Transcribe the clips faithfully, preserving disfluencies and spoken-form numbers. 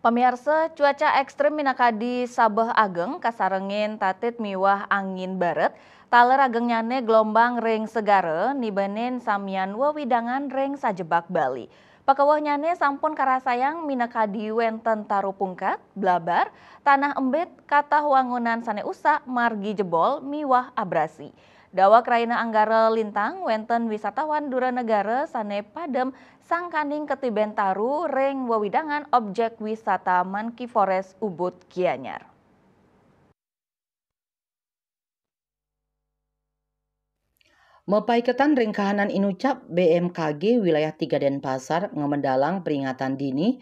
Pamiarsa, cuaca ekstrim minakadi sabeh ageng kasarengin tatit miwah angin baret, taler agengnyane gelombang ring segara nibenin samian wewidangan ring sajebag Bali. Pakewehnyane sampun karasayang minakadi wenten taru pungkat, blabar, tanah embit, katah wangunan sane usak margi jebol miwah abrasi. Daweg rahina Anggara lintang wenten wisatawan dura negara sane padem sangkaning katiben taru ring wewidangan objek wisata Monkey Forest Ubud Gianyar. Mapaiketan ring kahanan inucap, B M K G wilayah tiga Denpasar ngamedalang peringatan dini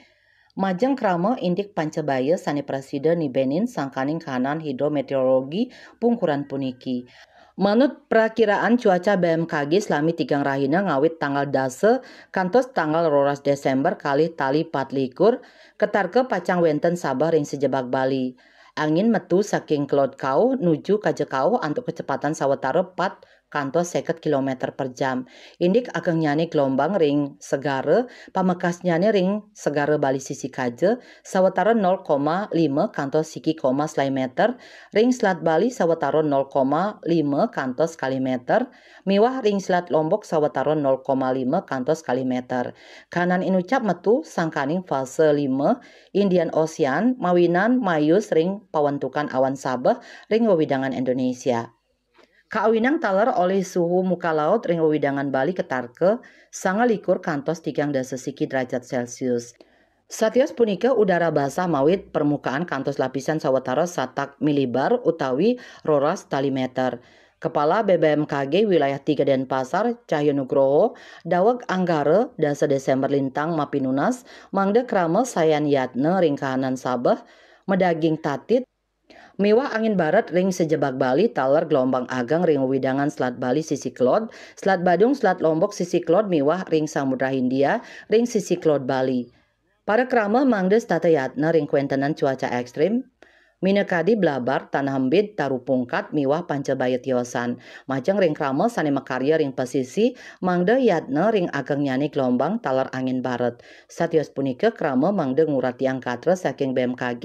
majeng krama indik pancabaya sane prasida nibenin sangkaning kahanan hidrometeorologi pungkuran puniki. Manut prakiraan cuaca B M K G, salami tigang rahina ngawit tanggal dasa kantos tanggal roras Desember kalih tali patlikur, ketarka pacang wenten sabeh ring sajebag Bali. Angin metu saking kelod kauh nuju kaja kauh antuk kecepatan sawatara pat kantos seket kilometer per jam. Indik agengnyane gelombang ring segara, pamekasnyane ring segara Bali sisi kaja, sawatara nol koma lima kantos siki koma selae meter, ring Selat Bali sawatara nol koma lima kantos kalih meter, miwah ring Selat Lombok sawatara nol koma lima kantos kalih meter. Kahanan inucap metu sangkaning fase lima Indian Ocean mawinan mayus ring pawentukan awan sabeh ring wewidangan Indonesia. Kaawinang taler olih suhu muka laut ring wewidangan Bali ketarka sanga likur kantos tigang dasa siki derajat Celcius. Satios punika udara basah mawit permukaan kantos lapisan sawatara satak milibar utawi roras tali meter. Kepala B B M K G wilayah tiga Denpasar, Cahyo Nugroho, daweg Anggara dasa Desember lintang mapinunas mangda krama sayan yatna ring kahanan sabeh madaging tatit, miwah angin baret ring sajebag Bali taler gelombang ageng ring wewidangan Selat Bali sisi kelod, Selat Badung, Selat Lombok sisi kelod miwah ring Samudra Hindia ring sisi kelod Bali. Para krama mangda setata yatna ring kawentenan cuaca ekstrim, minakadi blabar, tanah embit, taru pungkat miwah pancabaya tiosan. Majeng ring krama sane makarya ring pasisi, mangda yatna ring agengnyane gelombang taler angin baret. Satios punika krama mangda nguratiang gatra saking B M K G,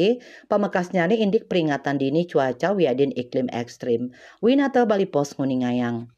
pamekasnyane indik peringatan dini cuaca wiadin iklim ekstrim. Winata Bali Post nguningayang.